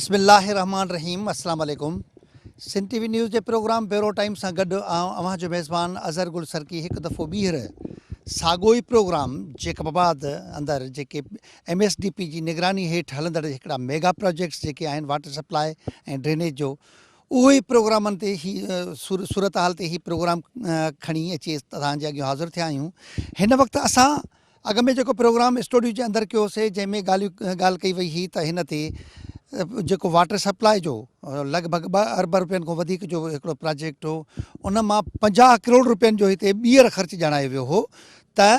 بسم الله الرحمٰن الرحيم اسلام عليڪم سنڌ ٽي وي نيوز جي پروگرام بيورو ٽائيم سان گڏ آئون اوهان جو ميزبان اظهر گل سرڪي هڪ دفعو ٻيهر ساڳو ئي پروگرام جيڪب آباد اندر جيڪي ايم ايس ڊي پي جي نگراني هيٺ هلندڙ هڪڙا ميگا پراجيڪٽس جيڪي آهن واٽر سپلاء ۽ ڊرينيج جو اهو ئي پروگرامن تي هي صورتحال تي هي پروگرام کڻي اچي توهان جي اڳيان حاضر ٿيا آهيون هن وقت اسان اڳ ۾ جيڪو پروگرام اسٽوڊيو جي اندر ڪيو سي جنهن ۾ ڳالهيون ڳالهه ڪئي وئي هئي ته هن تي جيڪو واٽر سپلاء جو لڳ ڀڳ ٻه ارب روپين کان وڌيڪ جو هڪڙو پراجيڪٽ هو ان مان 50 ڪروڙ روپين جو هتي ٻيهر خرچ ڄاڻايو ويو هو ته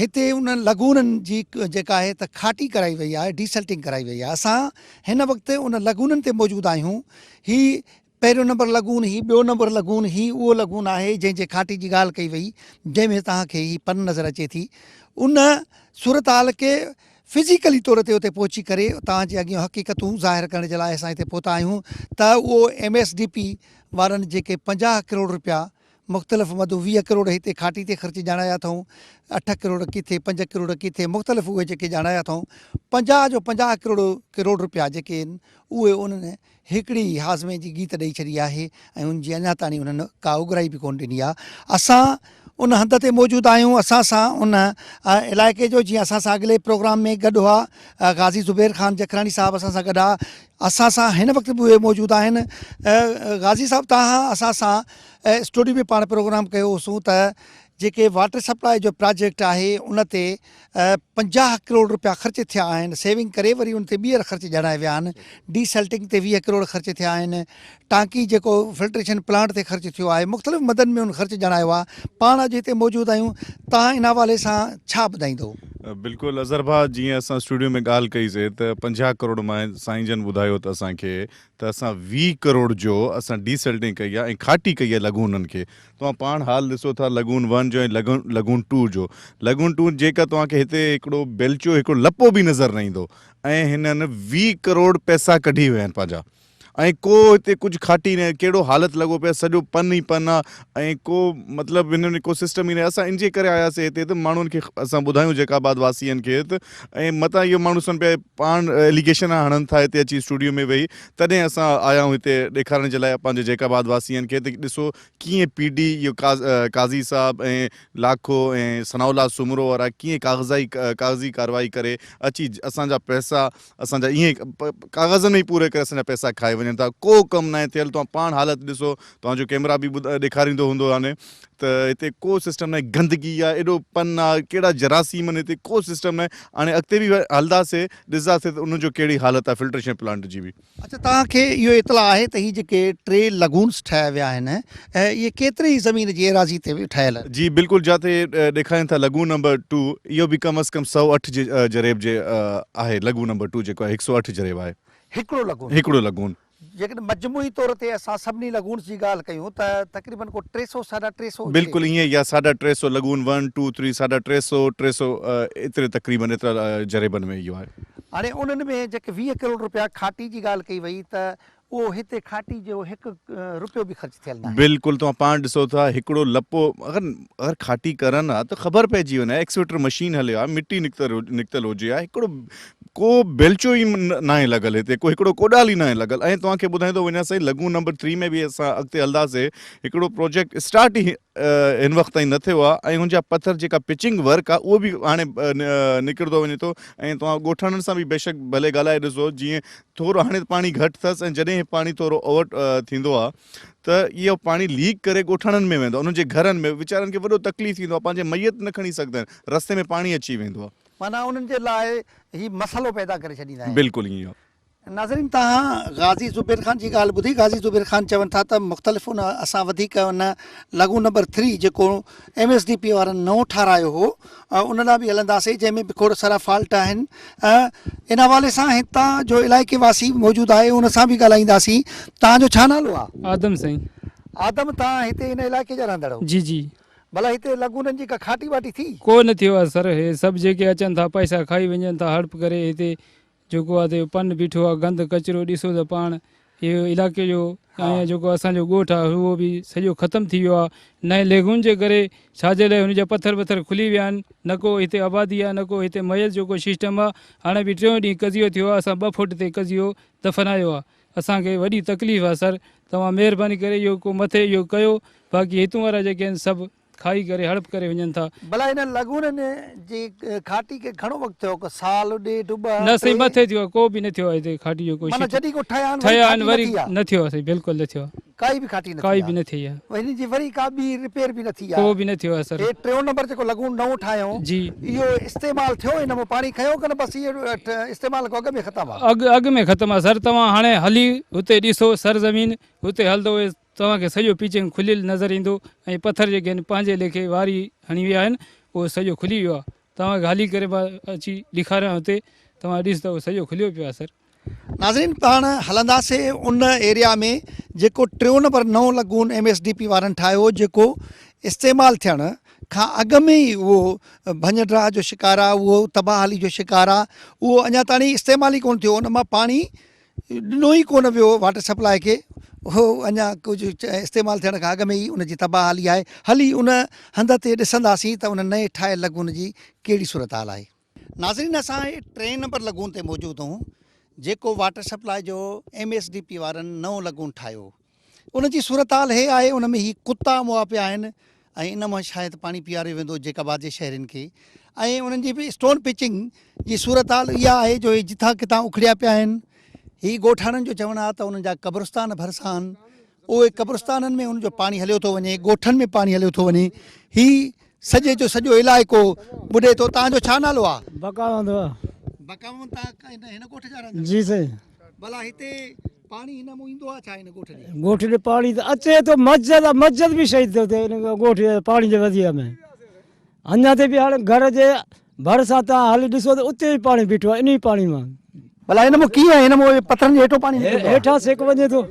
هتي ان لگونن جي جيڪا آهي ته کاٽي ڪرائي وئي آهي ڊيسلٽنگ ڪرائي وئي آهي اسان هن وقت ان لگونن تي موجود آهيون هي پهريون نمبر لگون، هي ٻيو نمبر لگون، هي اهو لگون آهي جنهن جي کاٽي جي ڳالهه ڪئي وئي، جنهن ۾ توهان کي هي پن نظر اچي ٿي. ان صورتحال کي فزيڪلي طور تي اتي پهچي ڪري توهان جي اڳيون حقيقتون ظاهر ڪرڻ جي لاء اسان هتي پهتا آهيون ته اهو ايم ايس ڊي پي وارن جيڪي 50 ڪروڙ رپيا مختلف مدون 20 ڪروڙ هتي کاٽي تي خرچ ڄاڻايا اٿئون، اٺ ڪروڙ ڪٿي، پنج ڪروڙ ڪٿي مختلف اهي جيڪي ڄاڻايا اٿئون 50 جو 50 ڪروڙ ڪروڙ رپيا جيڪي آهن اهي انهن هڪڙي ئي هاضمي جي ڳيت ڏئي ڇڏي آهي ۽ ان جي اڃا تاڻي انهن ڪا اڳرائي به ڪونه ڏني آهي. اسان ان هنڌ تي موجود آهيون، اسان سان ان علائقي جو جيئن اسان سان اڳلي پروگرام ۾ گڏ هئا غازي زبير خان جکراڻي صاحب اسان سان گڏ ها، اسان سان هن وقت به اهي موجود آهن. غازي صاحب توهان اسان سان اسٽوڊيو ۾ پاڻ پروگرام ڪيو هوسون ته جيڪي واٽر سپلاء جو پراجيڪٽ آهي ان تي 50 ڪروڙ رپيا خرچ ٿيا آهن، سيونگ ڪري وري ان تي ٻيهر خرچ ڄاڻايا ويا آهن، ڊي سلٽنگ تي 20 ڪروڙ خرچ ٿيا آهن، ٽانڪي جيڪو فلٽريشن پلانٽ تي خرچ ٿيو آهي، مختلف مدن ۾ ان خرچ ڄاڻايو آهي، پاڻ اڄ هتي موجود آهيون، توهان ان حوالي سان ڇا ٻڌائيندو؟ بلڪل اظهر ڀاء جيئن اسان اسٽوڊيو ۾ ڳالهه ڪئي سي ته 50 ڪروڙ مان سائين جن ٻڌايو ته اسان کي ته اسان 20 ڪروڙ جو اسان ڊي سلٽنگ ڪئي آهي ۽ کاٽي ڪئي آهي لگونن کي توهان پاڻ حال ڏسو ٿا لگون ون جو ۽ لگون ٽو جو لگون ٽو جيڪا توهان کي هتي هڪڙو بيلچو هڪڙو لپو به نظر نه ايندو ۽ هنن 20 ڪروڙ پئسا ڪڍي ويا آهن پنهنجا ۽ ڪو هتي ڪجهه کاٽي نه ڪهڙو حالت لڳو پيو سڄو پن ئي پن آ ۽ ڪو مطلب هن ۾ ڪو سسٽم ئي نه اسان ان جي ڪري آياسي هتي ته ماڻهن کي اسان ٻڌايون جيڪا آباد واسين کي ته ۽ متان اهو ماڻهو سن پيا پاڻ ايليگيشن هڻن ٿا هتي اچي اسٽوڊيو ۾ ويهي تڏهن اسان آيا آهيون هتي ڏيکارڻ جي لاء پنهنجي جيڪب آباد واسين کي ته ڏسو ڪيئن پي ڊي اهو قاضي صاحب ۽ لاکو ۽ ثناء الله سومرو وارا ڪيئن ڪاغذائي ڪاغذي ڪارروائي ڪري اچي اسان جا پئسا اسان جا ائين ڪاغذن ۾ ئي پوري ڪري اسان جا پئسا کائي وڃن ٿا ڪو ڪم ناهي ٿيل توهان پاڻ حالت ڏسو توهان جو ڪيمرا به ڏيکاريندو هوندو هاڻي ته هتي ڪو سسٽم ناهي گندگي آ ايڏو پن آ ڪهڙا جراثيم آهن هتي ڪو سسٽم ناهي هاڻي اڳتي به هلنداسي ڏسنداسي ته ان جو ڪهڙي حالت آ فلٽريشن پلانٽ جي به. اڇا توهان کي اهو اطلاع آهي ته هي جيڪي ٽي لگونس ٺاهيا ويا آهن اهي ڪيتري زمين جي ايراضي تي ٺهيل آهن؟ جي بلڪل جاتي ڏيکارين ٿا لگون نمبر ٽو اهو به ڪم از ڪم 108 جريب جي آهي لگون نمبر ٽو جيڪو آهي 108 جريب آهي. هڪڙو لگون. هڪڙو لگون. جيڪڏهن مجموعي طور تي اسان سڀني لگونس جي ڳالهه ڪيون ته تقريبن ڪو ٽي سئو ساڍا ٽي سئو. بلڪل ائين ئي آهي ساڍا ٽي سئو لگون ون ٽو ٿري ساڍا ٽي سئو ٽي سئو ايتري تقريبن ايترا جريبن ۾ اهو آهي. هاڻي انهن ۾ جيڪي 20 ڪروڙ رپيا کاٽي جي ڳالهه ڪئي وئي ته اهو هتي کاٽي جو هڪ رپيو به خرچ ٿيل ناهي. بلڪل توهان پاڻ ڏسو ٿا هڪڙو لپو اگر اگر کاٽي ڪرن ها ته خبر پئجي وڃي ها ايڪسويٽر مشين هلي ها مٽي نڪتل نڪتل هجي ها هڪڙو ڪو بيلچو ئي ناهي لڳل هتي ڪو هڪڙو ڪوڏال ئي ناهي لڳل ۽ توهان کي ٻڌائيندو وڃان سائين لگون نمبر ٿري ۾ به اسان اڳتي هلنداسي هڪڙو پروجيڪٽ اسٽارٽ ئي هن وقت تائين نه ٿيو آهي ۽ هن جا پٿر جيڪا پچنگ ورڪ آهي اهو به هاڻي نڪرندو وڃي ٿو ۽ توهان ڳوٺاڻن سان به بيشڪ ڀلي ڳالهائي ڏسو جيئن ٿورو هاڻي پاڻي گهٽ اٿس ۽ جڏهن پاڻي ٿورو اوور ٿيندو آهي ته اهو پاڻي ليڪ ڪري ڳوٺاڻن ۾ ويندو آهي انهن جي گهرن ۾ ويچارن کي وڏو تڪليف ٿيندو آهي پنهنجي ميت نه کڻي سگهندا آهن رستي ۾ پاڻي اچي ويندو آهي. معنيٰ انهن جي لاء هي مسئلو پيدا ڪري ڇڏيندا آهن. بلڪل ائين آهي. ناظرين توهان غازي زبير خان جي ڳالهه ٻڌي غازي زبير خان چون ٿا ته مختلف ان اسان وڌيڪ ان لگون نمبر ٿري جيڪو ايم ايس ڊي پي وارن نئون ٺارايو هو ان ڏانهن به هلنداسين جنهن ۾ به کوڙ سارا فالٽ آهن ان حوالي سان هتان جو علائقي واسي موجود آهي ان سان به ڳالهائينداسين توهان جو ڇا نالو آهي؟ آدم سائين. آدم توهان هتي ان علائقي جا رهندڙ هو؟ جي جي. ڀلا هتي لگونن جي ڪا کاٽي واٽي ٿي؟ ڪو نه ٿيو آ سر هي سڀ جيڪي اچن ٿا پئسا کائي وڃن ٿا هڙپ ڪري هتي جيڪو آ ته پن بيٺو آ گند ڪچرو ڏسو ته پاڻ اهو علائقي جو ۽ جيڪو اسان جو ڳوٺ آهي اهو به سڄو ختم ٿي ويو آهي نئين ليگون جي ڪري ڇا جي لاء هن جا پٿر وٿر کلي ويا آهن نه ڪو هتي آبادي آهي نه ڪو هتي ميل جو ڪو سسٽم آهي هاڻي به ٽيون ڏينهن قضيو ٿيو آهي اسان ٻه فوٽ تي قضيو دفنايو آهي اسان کي وڏي تڪليف آهي سر توهان مهرباني ڪري اهو ڪو مٿي اهو ڪيو باقي هتون وارا جيڪي آهن سڀ کائي ڪري هڙپ ڪري وڃن ٿا. ڀلا هن لگونن جي کاٽي کي گهڻو وقت ٿيو ڪو سال ڏيڍ ٻه نه سائين مٿي ٿيو آهي ڪو به نه ٿيو آهي هتي کاٽي جو ڪو معنيٰ جڏهن ڪو ٺهيا آهن ٺهيا آهن وري نه ٿيو آهي سائين بلڪل نه ٿيو آهي ڪائي به کاٽي نه ٿي ڪائي به نه ٿي آهي هن جي وري ڪا ٻي رپيئر به نه ٿي آهي ڪو به نه ٿيو آهي سر هي ٽيون نمبر جيڪو لگون نئون ٺاهيو جي اهو استعمال ٿيو هن مان پاڻي کنيو ڪنه بس اهو استعمال کان اڳ ۾ ختم آهي اڳ اڳ ۾ ختم آهي سر توهان هاڻي هلي هتي ڏسو سر زمين هتي هلندو توهان کي سڄو پيچنگ کليل نظر ايندو ۽ پٿر جيڪي آهن پنهنجي ليکي واري هڻي ويا آهن اهو سڄو کلي ويو آهي توهان کي هلي ڪري مان اچي ڏيکاريان هتي توهان ڏسندو اهو سڄو کليو پيو آهي سر. ناظرين پاڻ هلنداسي ان ايريا ۾ جيڪو ٽيون نمبر نئون lagoon M S D P وارن ٺاهيو هو جيڪو استعمال ٿيڻ کان اڳ ۾ ئي اهو ڀڃ ڊاهه جو شڪار آهي اهو تباهه حالي جو شڪار آهي اهو اڃا تاڻي استعمال ئي ڪونه ٿيو ان مان پاڻي ڏنو ئي ڪونه ويو واٽر سپلاء کي اهو اڃا ڪجهه استعمال ٿيڻ کان اڳ ۾ ئي ان جي تباهه حالي آهي هلي ان هنڌ تي ڏسنداسين ته ان نئين ٺاهيل لگون جي ڪهڙي صورتحال آهي. ناظرين اسان هي ٽئين نمبر لگون تي موجود هون جيڪو واٽر سپلاء جو ايم ايس ڊي پي وارن نئون لگون ٺاهيو ان جي صورتحال هي آهي ان ۾ هي ڪتا مئا پيا آهن ۽ ان مان شايد پاڻي پياريو ويندو جيڪب آباد جي شهرين کي ۽ انهن جي به اسٽون پچنگ جي صورتحال اها آهي جو هي جتان ڪٿان اکڙيا پيا آهن هي ڳوٺاڻن جو چوڻ آهي ته انهن جا قبرستان ڀرسان آهن اهي قبرستانن ۾ ان جو پاڻي هليو ٿو وڃي ڳوٺن ۾ پاڻي هليو ٿو وڃي هي سڄي جو سڄو علائقو ٻڏي ٿو تان جو ڇا نالو آهي؟ بقاوند. بقاوند تان هن ڳوٺ جا رهندڙ؟ جي سائين. ڀلا هتي پاڻي هن مون ايندو آهي ڇا هن ڳوٺ ڏي؟ ڳوٺ ڏي پاڻي ته اچي ٿو مسجد آ مسجد به شهيد ٿيو ٿئي ان ڳوٺ جي پاڻي جي وزيء ۾ اڃا تي به هاڻي گهر جي ڀرسان تان هلي ڏسو ته اتي به پاڻي بيٺو آهي انهي پاڻي مان. ڀلا هن مون ڪيئن هن مون پٿرن جي هيٺو پاڻي نڪرندو آهي؟ هيٺان سيڪ وڃي ٿو.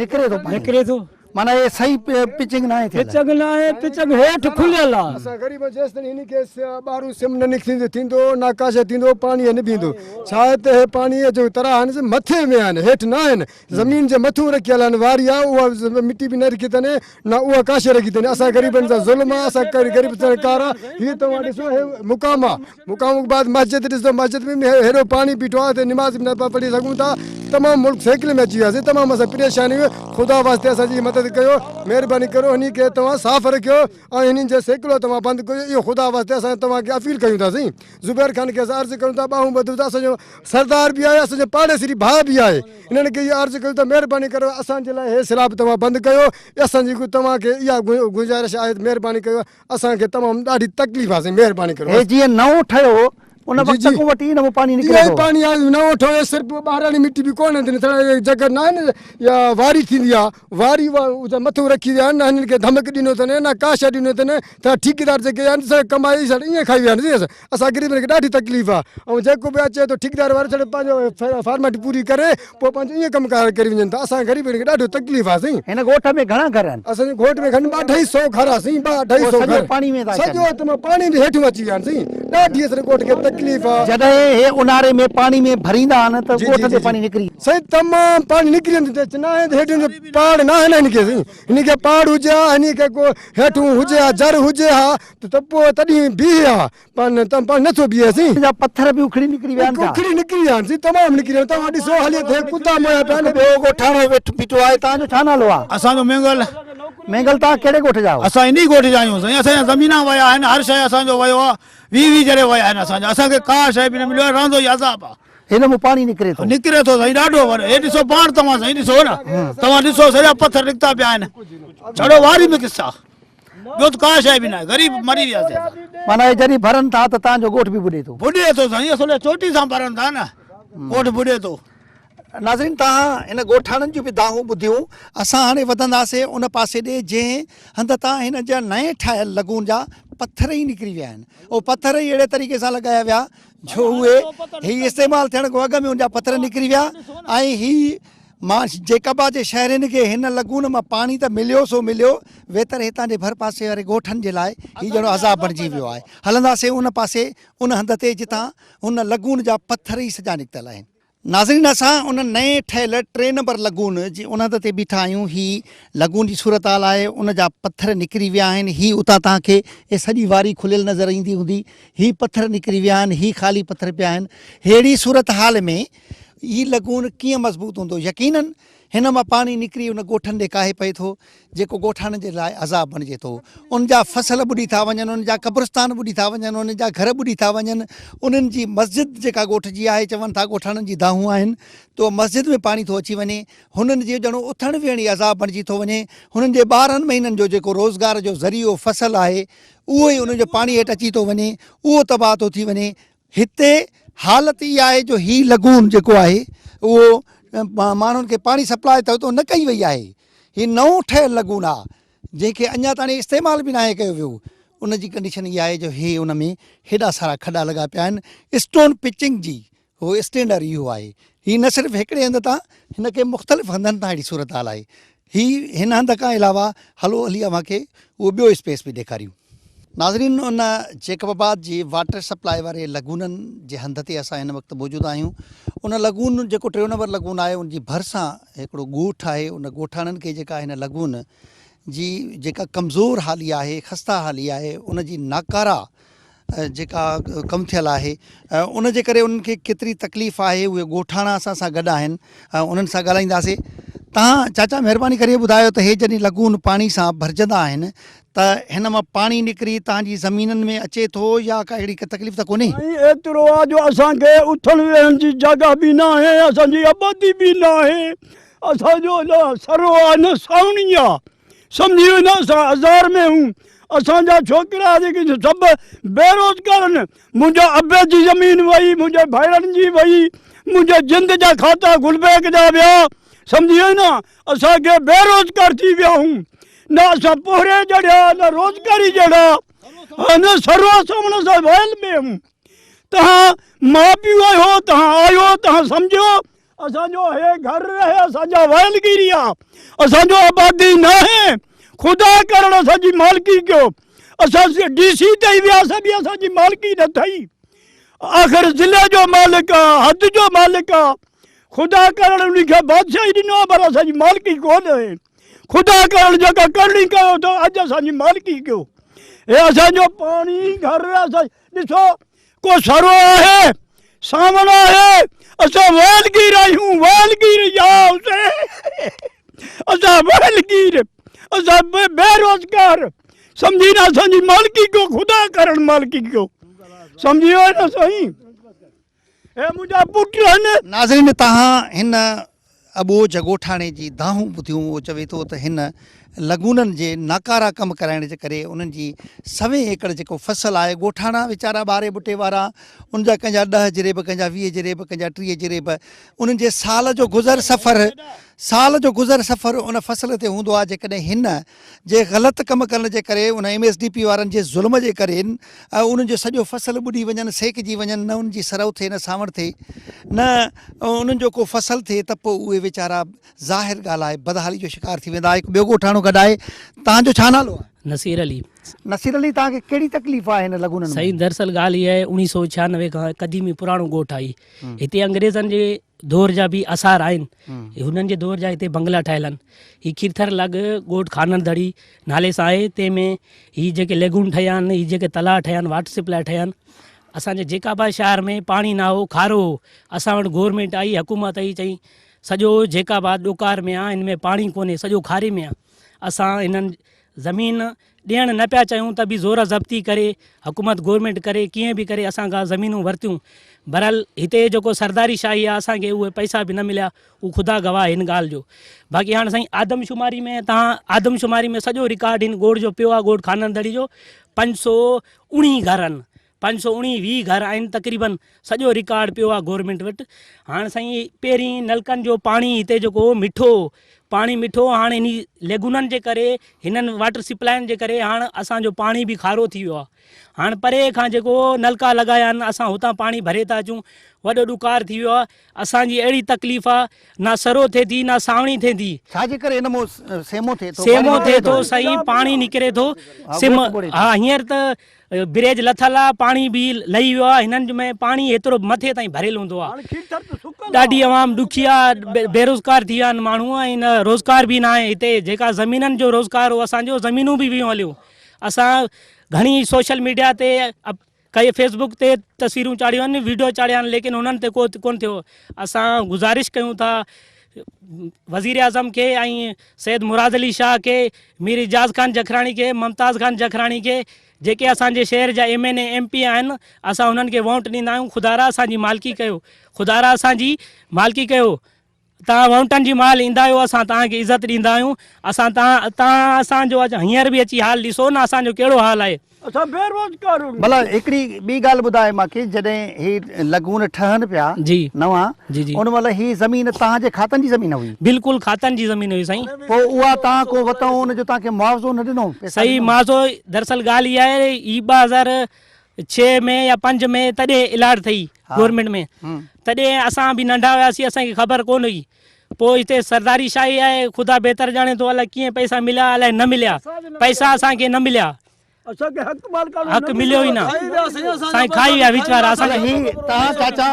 نڪري ٿو پاڻي. نڪري ٿو. معنيٰ هي صحيح پچنگ ناهي ٿيل. پچنگ ناهي پچنگ هيٺ کليل آ. اسان غريب آهيون جيستائين هن کي ٻاهرون سم نه نڪتي ٿيندو نه ڪا شيء ٿيندو پاڻي نه بيهندو ڇا آهي ته هي پاڻي جو ترا آهن سي مٿي ۾ آهن هيٺ نه آهن زمين جي مٿون رکيل آهن واري آهي اها مٽي به نه رکي اٿن نه اها ڪا شيء رکي اٿن اسان غريبن سان ظلم آهي اسان غريب سرڪار آهي هي توهان ڏسو هي مقام آهي مقام بعد مسجد ڏسو مسجد ۾ به هيڏو پاڻي بيٺو آهي اتي نماز به نه پيا پڙهي سگهون ٿا تمام ملڪ سيڪل ۾ اچي وياسين تمام اسان پريشان آهيون خدا واسطي اسان جي مدد ڪيو مهرباني ڪرو هني کي توهان صاف رکيو ۽ هنن جي سيڪلو توهان بند ڪيو اهو خدا واسطي اسان توهان کي اپيل ڪيون ٿا سائين زبير خان کي اسان عرض ڪيون ٿا ٻانهون ٻڌون ٿا اسان جو سردار به آهي اسان جو پاڙيسري ڀاء به آهي انهن کي اهو عرض ڪيون ٿا مهرباني ڪريو اسان جي لاء هي سلاب توهان بند ڪيو اسان جي توهان کي اها گذارش آهي مهرباني ڪيو اسان کي تمام ڏاڍي تڪليف آ سائين مهرباني ڪريو. هي جيئن نئون ٺهيو هو ان وقت کان وٺي ان مان پاڻي نڪري ٿو. اهو ئي پاڻي آهي نئون ٺهيو صرف ٻاهراڻي مٽي به ڪونه ٿيندي ٿڙ جڳهه نه آهي نه يا واري ٿيندي آ واري اها مٿو رکي ويا آهن نه هنن کي ڌمڪ ڏنو اٿن نه ڪا شيء ڏنو اٿن ته ٺيڪيدار جيڪي آهن سي ڪمائي سڙ ائين کائي ويا آهن سائين اسان غريبن کي ڏاڍي تڪليف آ ۽ جيڪو به اچي ٿو ٺيڪيدار وارو ڇڙو پنهنجو فارملٽي پوري ڪري پوء پنهنجو ائين ڪم ڪار ڪري وڃن ٿا اسان غريبن کي ڏاڍو تڪليف آ سائين. هن ڳوٺ ۾ گهڻا گهر آهن؟ اسان جي ڳوٺ ۾ گهڻ ٻه اڍائي سئو گهر آ سائين ٻه اڍائي سئو گهر سڄو پاڻي ۾ ٿا اچن. سڄو ته مان پاڻي به هيٺون اچي ويا آهن سائين ڏاڍي اسان جي ڳوٺ کي تڪليف آ. جڏهن هي اونهاري ۾ پاڻي ۾ ڀريندا آهن ته ڳوٺ تي پاڻي نڪري. سائين تمام پاڻي نڪري ويندو ته ناهي ته هيٺون پاڙ ناهي نه هن کي سائين هن کي پاڙ هجي ها هن کي ڪو هيٺون هجي ها جر هجي ها ته پوء تڏهن بيهي ها پاڻ ته پاڻ نٿو بيهي سين. جا پٿر به اکڙي نڪري ويا آهن ڇا؟ اکڙي نڪري ويا آهن سين تمام نڪري ويا آهن توهان ڏسو هلي ته هي ڪتا مويا پيا آهن. ٻيو ڳوٺاڻو ويٺ بيٺو آهي توهان جو ڇا نالو آهي؟ اسان جو مينگل. مينگل توهان ڪهڙي ڳوٺ جا آهيو؟ اسان انهي ڳوٺ جا آهيون سائين اسان جا زمينا ويا آهن هر شيء اسان جو ويو آهي ويهه ويهه جري ويا آهن اسان جا اسان کي ڪا شيء به نه مليو آهي رهندو ئي عذاب آهي. هن مون پاڻي نڪري ٿو. نڪري ٿو سائين ڏاڍو وڏو هي ڏسو پاڻ توهان سائين ڏسو نه توهان ڏسو سڄا پٿر نڪتا پيا آهن ڇڙو واري ۾ قصا. ٻيو ته ڪا شيء به ناهي، غريب مري وياسين اسان. معنيٰ هي جڏهن ڀرن ٿا ته توهان جو ڳوٺ به ٻڏي ٿو. ٻڏي ٿو سائين، اصل چوٽي سان ڀرن ٿا نه، ڳوٺ ٻڏي ٿو. ناظرين توهان هن ڳوٺاڻن جون به دانهون ٻڌيون، اسان هاڻي وڌنداسين ان پاسي ڏي جنهن هنڌ تان هن جا نئين ٺاهيل لگون جا پٿر ئي نڪري ويا آهن، اهي پٿر ئي اهڙي طريقي سان لڳايا ويا جو اهي هي استعمال ٿيڻ کان اڳ ۾ ان جا پٿر نڪري ويا ۽ هي مان جيڪب جي شهرين کي هن لگون مان پاڻي ته مليو سو مليو، ويتر هتان جي ڀرپاسي واري ڳوٺن جي لاء هي ڄڻو عذاب بڻجي ويو آهي. هلنداسين ان پاسي ان هنڌ تي جتان هن لگون جا پٿر ئي سڄا نڪتل آهن. ناظرين اسان ان نئين ٺهيل ٽي نمبر لگون جي ان هنڌ تي بيٺا آهيون هي لگون جي صورتحال آهي ان جا پٿر نڪري ويا آهن هي اتان توهان کي هي سڄي واري کليل نظر ايندي هوندي هي پٿر نڪري ويا آهن هي خالي پٿر پيا آهن ههڙي صورتحال ۾ هي لگون ڪيئن مضبوط هوندو يقينن هن مان پاڻي نڪري ان ڳوٺن ڏي ڪاهي پئي ٿو، جيڪو ڳوٺاڻن جي لاء عذاب بڻجي ٿو. ان جا فصل ٻڏي ٿا وڃن، انهن جا قبرستان ٻڏي ٿا وڃن، انهن جا گهر ٻڏي ٿا وڃن، انهن جي مسجد جيڪا ڳوٺ جي آهي، چون ٿا ڳوٺاڻن جي دانهون آهن ته مسجد ۾ پاڻي ٿو اچي وڃي. هنن جي ڄڻو اٿڻ ويهڻ ئي عذاب بڻجي ٿو وڃي. هنن جي ٻارهن مهينن جو جيڪو روزگار جو ذريعو فصل آهي، اهو ئي انهن جو پاڻي هيٺ اچي ٿو وڃي، اهو تباهه ٿو ٿي وڃي. هتي حالت اها آهي جو هي لگون جيڪو آهي اهو ماڻهن کي پاڻي سپلاء ته نه ڪئي وئي آهي. هي نئون ٺهيل لگون آهي جنهن کي اڃا تاڻي استعمال به ناهي ڪيو ويو. ان جي ڪنڊيشن اها آهي جو هي ان ۾ هيڏا سارا کڏا لڳا پيا آهن. اسٽون پچنگ جي هو اسٽينڊر اهو آهي. هي نه صرف هڪڙي هنڌ تان هن کي مختلف هنڌن تان اهڙي صورتحال آهي. هي هن هنڌ کان علاوه هلو هلي اوهان کي اهو ٻيو اسپيس به ڏيکاريون. ناظرين ان جيڪب آباد جي واٽر سپلاء واري لگونن جي هنڌ تي اسان هن وقت موجود آهيون. ان لگون جيڪو ٽيون نمبر لگون آهي ان جي ڀرسان هڪڙو ڳوٺ آهي ان ڳوٺاڻن کي جيڪا هن لگون جي جيڪا ڪمزور حالي آهي خسته حالي آهي ان جي ناڪاره جيڪا ڪم ٿيل آهي ان جي ڪري انهن کي ڪيتري تڪليف آهي اهي ڳوٺاڻا اسان سان گڏ آهن انهن سان ڳالهائينداسي تان چاچا مهرباني ڪري ٻڌايو ته هي جڏهن لگون پاڻي سان ڀرجندا آهن ته هن مان پاڻي نڪري تان جي زمينن ۾ اچي ٿو يا ڪا اهڙي ڪا تڪليف ته ڪونهي؟ سائين ايترو آ جو اسان کي اٿڻ ويهڻ جي جڳهه به ناهي اسان جي آبادي به ناهي اسان جو نه سرو آ نه ساوڻي آ سمجهي ويو نه اسان ازار ۾ هون اسان جا ڇوڪرا جيڪي سڀ بيروزگار آهن منهنجا ابي جي زمين وئي منهنجي ڀائرن جي وئي منهنجي جند جا کاتا گلبيگ جا ويا سمجهي ويو نه اسان کي بيروزگار ٿي ويا هون نه اسان پورهيي جهڙا نه روزگاري جهڙا نه سرو سمن سان ويل ۾ هون تهان ماء پيء آهيو تهان آيو تهان سمجهيو اسان جو هي گهر رهي اسان جا وائلگيري آ اسان جو آبادي ناهي خدا ڪرڻ اسان جي مالڪي ڪيو اسان ڊي سي تائين وياسين به اسان جي مالڪي نه ٿئي آخر ضلع جو مالڪ آ حد جو مالڪ آ خدا ڪرڻ ان کي بادشاهي ڏنو آ پر اسان جي مالڪي ڪونه آهي خدا ڪرڻ جيڪا ڪرڻي ڪيو ته اڄ اسان جي مالڪي ڪيو هي اسان جو پاڻي گهر اسان ڏسو ڪو سرو آهي، سانوڻ آهي، اسان ويلگير آهيون، ويلگير يا حسين، اسان ويلگير، اسان بيروزگار، سمجهي نه اسان جي مالڪي ڪيو، خدا ڪرڻ مالڪي ڪيو، سمجهي ويو نه سائين، هي منهنجا پٽ آهن. ناظرين تهان هن اٻوجهه ڳوٺاڻي جي دانهون ٻڌيون، اهو چوي ٿو ته هن لگونن جي ناڪارا ڪم ڪرائڻ جي ڪري انهن جي سوين ايڪڙ جيڪو فصل آهي، ڳوٺاڻا ويچارا ٻاري ٻٽي وارا ان جا ڪنهن جا ڏهه جريب، ڪنهن جا 20 جريب، ڪنهن جا 30 جريب، انهن جي سال جو گذر سفر سال جو گذر سفر ان فصل تي هوندو آهي، جيڪڏهن هن جي غلط ڪم ڪرڻ جي ڪري ان ايم ايس ڊي پي وارن جي ظلم جي ڪري انهن جو سڄو فصل ٻڏي وڃن سيڪجي وڃن نه انهن جي سرو ٿئي نه سانوڻ ٿئي نه انهن جو ڪو فصل ٿئي ته پوء اهي ويچارا ظاهر ڳالهه آهي بدحالي جو شڪار ٿي ويندا. هڪ ٻيو ڳوٺاڻو گڏ آهي توهان جو ڇا نالو آهي؟ نصير علي. نصير علي توهان کي ڪهڙي تڪليف آهي هن لگونن ۾؟ سائين دراصل ڳالهه اها آهي 1996 کان قديمي پراڻو ڳوٺ آهي هتي انگريزن جي دور جا به آثار آهن هنن جي دور جا هتي بنگلا ٺاهيل آهن هي کيرٿر لڳ ڳوٺ خانڻ دڙي نالي سان آهي تنهن ۾ هي جيڪي ليگون ٺهيا آهن هي جيڪي تلاء ٺهيا آهن واٽر سپلاء ٺهيا آهن اسان جي جيڪب آباد شهر ۾ پاڻي نه هو کارو هو اسان وٽ گورنمينٽ آئي حڪومت آئي چئي سڄو جيڪب آباد ڏڪار ۾ آهي هن ۾ پاڻي ڪونهي سڄو کاري ۾ آهي اسان هنن زمين ڏيڻ نه پيا چاهيون ته به زور ضبطي ڪري حڪومت گورنمينٽ ڪري ڪيئن به ڪري اسان کان زمينون ورتيون بهرحال هتي جيڪو سرداري شاهي آهي اسان کي اهي پئسا به نه مليا اهو خدا گواهه هن ڳالهه جو باقي هاڻ سائين آدمشماري ۾ تان آدمشماري ۾ سڄو رڪارڊ هن ڳوٺ جو پيو آهي ڳوٺ خانن دڙي جو 519 گهر آهن 519 ويهه گهر آهن تقريبن سڄو رڪارڊ پيو آهي گورنمينٽ وٽ هاڻ سائين پهرين نلڪن جو پاڻي هتي جيڪو هو مٺو هو پاڻي مٺو هو هاڻ انهي ليگونن جي ڪري هنن واٽر سپلائن جي ڪري هاڻ اسان جو پاڻي به کارو ٿي ويو آهي هاڻ پري کان جيڪو نلڪا لڳايا آهن اسان هتان پاڻي ڀري ٿا اچون وڏو ڏڪار ٿي ويو آهي اسان جي اهڙي تڪليف آهي نه سرو ٿئي ٿي نه سانوڻي ٿئي ٿي. ڇا جي ڪري هن مون سيمو ٿئي ٿو سيمو ٿئي ٿو سائين پاڻي نڪري ٿو سم ها هينئر ته بريج لٿل آ پاڻي به لهي ويو آ هنن ۾ پاڻي هيترو مٿي تائين ڀريل هوندو آ. ڏاڍي عوام ڏکي آ بيروزگار ٿي ويا آهن ماڻهو ۽ نه روزگار به ناهي هتي جيڪا زمينن جو روزگار هو اسان جو زمينون به ويون هليون اسان گهڻي سوشل ميڊيا تي ڪئي فيسبوڪ تي تصويرون چاڙهيون آهن ويڊيو چاڙهيا آهن ليڪن انهن تي ڪو ڪون ٿيو اسان گذارش ڪيون ٿا وزير اعظم کي ۽ سيد مراد علي شاهه کي مير اعجاز خان جکراڻي کي ممتاز خان جکراڻي کي جيڪي اسان جي شهر جا M N A M P آهن اسان انهن کي وونٽ ڏيندا آهيون خدارا اسان جي مالڪي ڪيو خدارا اسان جي مالڪي ڪيو توهان وونٽن جي مهل ايندا آهيو اسان توهان کي عزت ڏيندا آهيون اسان توهان توهان اسان جو هينئر به اچي حال ڏسو نه اسان جو ڪهڙو حال آهي. اسان بيروزگار آهيون. ڀلا هڪڙي ٻي ڳالهه ٻڌاء مان کي جڏهن هي لگون ٺهن پيا جي نوان جي جي ان مهل هي زمين توهان جي کاتن جي زمين هئي؟ بلڪل کاتن جي زمين هئي سائين. پوء اها توهان ڪو وتئون ان جو توهان کي معاوضو نه ڏنو؟ پئسا صحيح ڏنو؟ معاوضو دراصل ڳالهه اها آهي هي 2006 ۾ يا 5 ۾ تڏهن الاٽ ٿي گورنمينٽ ۾ تڏهن اسان به ننڍا هياسين اسان کي خبر ڪونه هئي پوء هتي سرداري شاهي آهي خدا بهتر ڄاڻي ٿو الائي ڪيئن پئسا مليا الائي نه مليا پئسا اسان کي نه مليا اسان کي حق مالڪاڻو حق مليو ئي نه سائين کائي ويا وچ وارا اسان هي توهان چاچا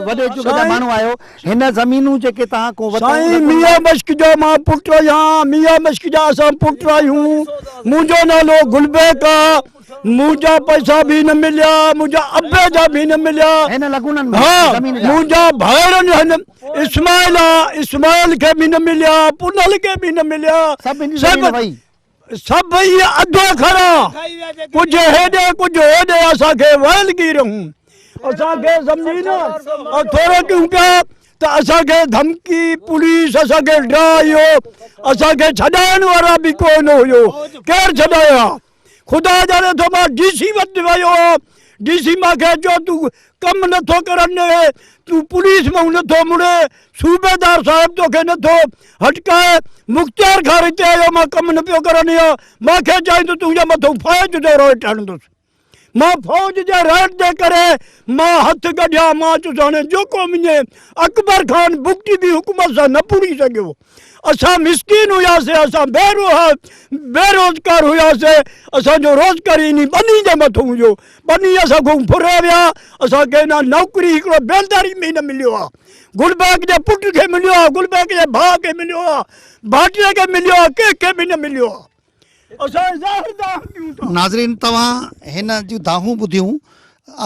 وڏي چڪ جا ماڻهو آهيو هن زمينون جيڪي توهان کان ورتائون سائين ميان مشڪ جو مان پٽ آهيان ميان مشڪ جا اسان پٽ آهيون منهنجو نالو گل بيگ آ منهنجا پئسا به نه مليا منهنجا ابي جا به نه مليا هن لگونن ۾ ها زمين جا منهنجا ڀائر هن اسماعيل آ اسماعيل کي به نه مليا پنهل کي به نه مليا سڀ هن جي زمين وئي سڀئي اڌ اکر آ، ڪجهه هيڏي ڪجهه هوڏي اسان کي ويل گيرهون اسان کي سمجهي نه ۽ ٿورو ڪيون پيا ته اسان کي ڌمڪي پوليس اسان کي ڊرايو اسان کي ڇڏائڻ وارا به ڪو نه هيو ڪير ڇڏايو ها خدا ڄاڻي ٿو مان ڊي سي وٽ ويو هان ڊي سي مان کي چيو تون ڪم نٿو ڪرڻ ڏي تون پوليس مون نٿو مڙي صوبيدار صاحب توکي نٿو هٽڪائي مختيار کان هتي آيو مان ڪم نه پيو ڪرڻ ڏيان مان کي چيائين ته تنهنجي مٿو فوج جو رائٽ هڻندس مان فوج جي رائٽ جي ڪري مان هٿ ڪڍيا مان چيس هاڻي جيڪو وڃي اڪبر خان بگٽي به حڪومت سان نه پوري سگهيو اسان مسڪين هياسي اسان بيروزگار هياسي اسان جو روزگار انهي ٻني جي مٿو هيو ٻني اسان کان ڦري ويا اسان کي نه نوڪري هڪڙو بيلداري ۾ نه مليو آ گل بيگ جي پٽ کي مليو آ گل بيگ جي ڀاء کي مليو آ ڀائٽي کي مليو آ ڪنهن کي به نه مليو آ اسان ظاهر دانهن ڪيون ٿا. ناظرين توهان هن جون دانهون ٻڌيون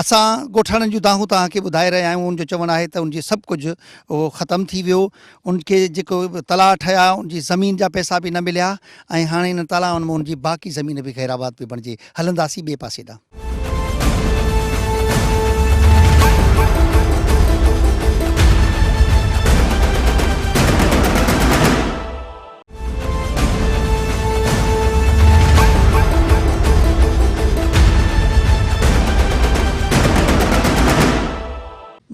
اسان ڳوٺاڻن جون دانهون توهان کي ٻڌائي رهيا آهيون ان جو چوڻ آهي ته ان جي سڀ ڪجهه اهو ختم ٿي ويو ان کي جيڪو تلاء ٺهيا ان جي زمين جا پئسا به نه مليا ۽ هاڻي انهن تلائن مان ان جي باقي زمين به غير آباد پئي بڻجي هلنداسين ٻئي پاسي ڏانهن.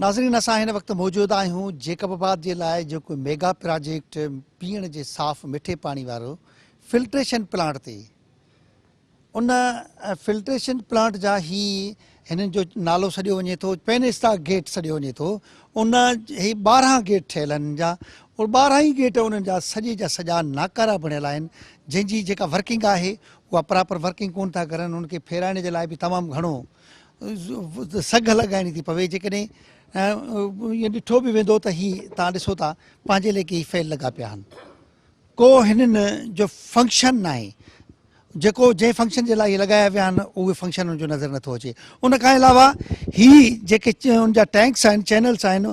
ناظرين اسان هن وقت موجود آهيون جيڪب آباد جي لاء جيڪو ميگا پراجيڪٽ پيئڻ جي صاف مٺي پاڻي وارو فلٽريشن پلانٽ تي ان فلٽريشن پلانٽ جا هي هنن جو نالو سڏيو وڃي ٿو پينستا گيٽ سڏيو وڃي ٿو ان هي 12 گيٽ ٺهيل آهن جا اور 12 ئي گيٽ انهن جا سڄي جا سڄا ناڪارا بڻيل آهن جنهن جي جيڪا ورڪنگ آهي اها پراپر ورڪنگ ڪون ٿا ڪرن ان کي ڦيرائڻ جي لاء به تمام گهڻو سگهه لڳائڻي ٿي پوي جيڪڏهن ائين ڏٺو به ويندو ته هي تان ڏسو ٿا پنهنجي ليکي هي فيل لڳا پيا آهن ڪو هنن جو فنڪشن ناهي جيڪو جنهن فنڪشن جي لاء هي لڳايا ويا آهن اهي فنڪشن ان جو نظر نٿو اچي ان کان علاوه هي جيڪي ان جا ٽينڪس آهن چينلس آهن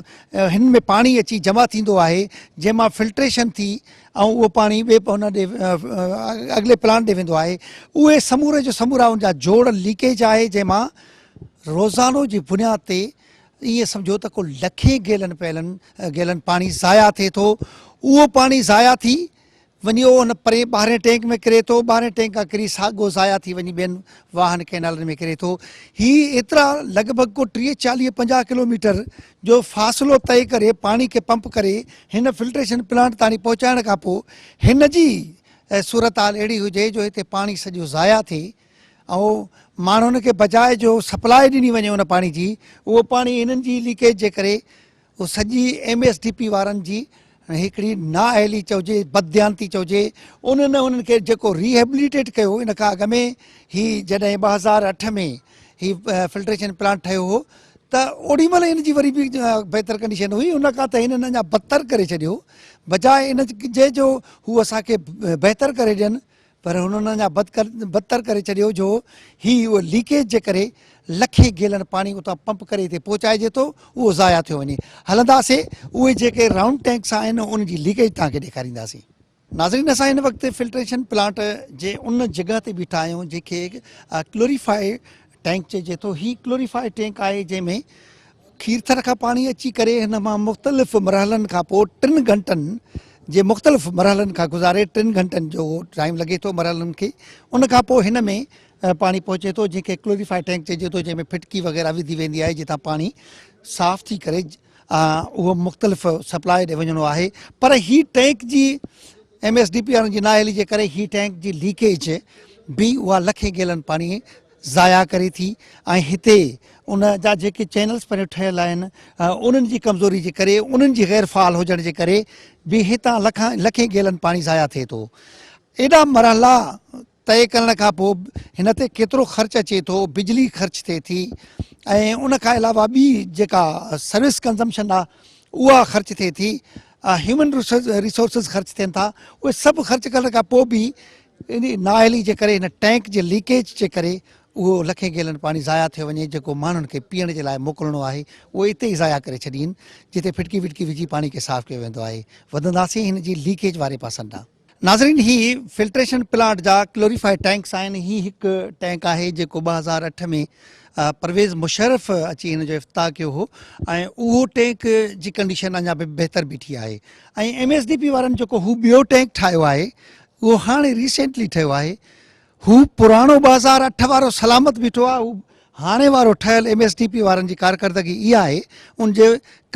هن ۾ پاڻي اچي جمع ٿيندو آهي جنهن مان فلٽريشن ٿي ۽ اهو پاڻي ٻئي هن ڏي اڳلي پلانٽ ڏي ويندو آهي اهي سموري جو سمورا ان جا جوڙ ليڪيج آهي جنهن مان روزانو جي بنياد تي ائين سمجهو ته ڪو لکين گيلن پيلن گيلن پاڻي ضايع ٿئي ٿو اهو پاڻي ضايع ٿي وڃي اهو ان پرين ٻاهرين ٽينڪ ۾ ڪري ٿو ٻاهرين ٽينڪ کان ڪري ساڳو ضايع ٿي وڃي ٻين واهن ڪئنالن ۾ ڪري ٿو هي ايترا لڳ ڀڳ ڪو 30 40 50 ڪلوميٽر جو فاصلو طئي ڪري پاڻي کي پمپ ڪري هن فلٽريشن پلانٽ تاڻي پهچائڻ کان پوء هن جي صورتحال اهڙي هجي جو هتي پاڻي سڄو ضايع ٿئي ۽ ماڻهن کي بجاء جو سپلاء ڏني وڃي ان پاڻي جي اهو پاڻي هنن جي ليڪيج جي ڪري اهو سڄي ايم ايس ڊي پي وارن جي هڪڙي نااهلي چئجي بدديانتي چئجي انهن انهن کي جيڪو ريهيبليٽيٽ ڪيو ان کان اڳ ۾ هي جڏهن 2008 ۾ هي فلٽريشن پلانٽ ٺهيو هو ته اوڏي مهل هن جي وري به بهتر ڪنڊيشن هئي ان کان ته هنن اڃا بدتر ڪري ڇڏيو بجاء ان جي جو هو اسان کي بهتر ڪري ڏين پر هنن اڃا بدتر ڪري ڇڏيو جو هي اهو ليڪيج جي ڪري لکين گيلن پاڻي اتان پمپ ڪري هتي پهچائجي ٿو اهو ضايع ٿيو وڃي هلنداسي اهي جيڪي رائونڊ ٽينڪس آهن ان جي ليڪيج توهان کي ڏيکارينداسين. ناظرين اسان هن وقت فلٽريشن پلانٽ جي ان جڳهه تي بيٺا آهيون جنهن کي ڪلوريفائي ٽينڪ چئجي ٿو هي ڪلوريفائي ٽينڪ آهي جنهن ۾ کيرٿر کان پاڻي اچي ڪري هن مان مختلف مرحلن کان پوء ٽن گهنٽن جي مختلف مرحلن کان گذاري ٽن گهنٽن جو ٽائيم لڳي ٿو مرحلن کي ان کان پوء هن ۾ پاڻي پهچي ٿو جنهن کي ڪلوريفائي ٽينڪ چئجي ٿو جنهن ۾ ڦٽڪي وغيره وڌي ويندي آهي جتان پاڻي صاف ٿي ڪري اهو مختلف سپلاء ڏي وڃڻو آهي پر هي ٽينڪ جي ايم ايس ڊي پي وارن جي نااهلي جي ڪري هي ٽينڪ جي ليڪيج به اها لکين گيلن پاڻي ضايع ڪري ٿي ۽ هتي ان جا جيڪي چينلز پريون ٺهيل آهن انهن جي ڪمزوري جي ڪري انهن جي غير فعال هجڻ جي ڪري به هتان لکان لکين گيلن پاڻي ضايع ٿئي ٿو ايڏا مرحلا طئي ڪرڻ کان پوء هن تي ڪيترو خرچ اچي ٿو، بجلي خرچ ٿئي ٿي ۽ ان کان علاوه ٻي جيڪا سروس ڪنزمپشن آ اها خرچ ٿئي ٿي، هيومن ريسورسز خرچ ٿين ٿا، اهي سڀ خرچ ڪرڻ کان پوء به ان نااهلي جي ڪري هن ٽينڪ جي ليڪيج جي ڪري اهو لکين گيلن پاڻي ضايع ٿيو وڃي جيڪو ماڻهن کي پيئڻ جي لاء موڪلڻو آهي اهو اتي ئي ضايع ڪري ڇڏين جتي ڦٽڪي وٽڪي وجهي پاڻي کي صاف ڪيو ويندو آهي. وڌنداسين هن جي ليڪيج واري پاسن ڏانهن. ناظرين هي فلٽريشن پلانٽ جا ڪلوريفائي ٽينڪس آهن هي هڪ ٽينڪ آهي جيڪو 2008 ۾ پرويز مشرف اچي هن جو افتتاح ڪيو هو ۽ اهو ٽينڪ جي ڪنڊيشن اڃا به بهتر بيٺي آهي ۽ ايم ايس ڊي پي وارن جيڪو هو ٻيو ٽينڪ ٺاهيو آهي اهو هاڻي ريسينٽلي ٺهيو آهي هو پراڻو 2008 وارو سلامت بيٺو آهي هو هاڻي وارو ٺهيل ايم ايس ڊي پي وارن جي ڪارڪردگي اها آهي ان جي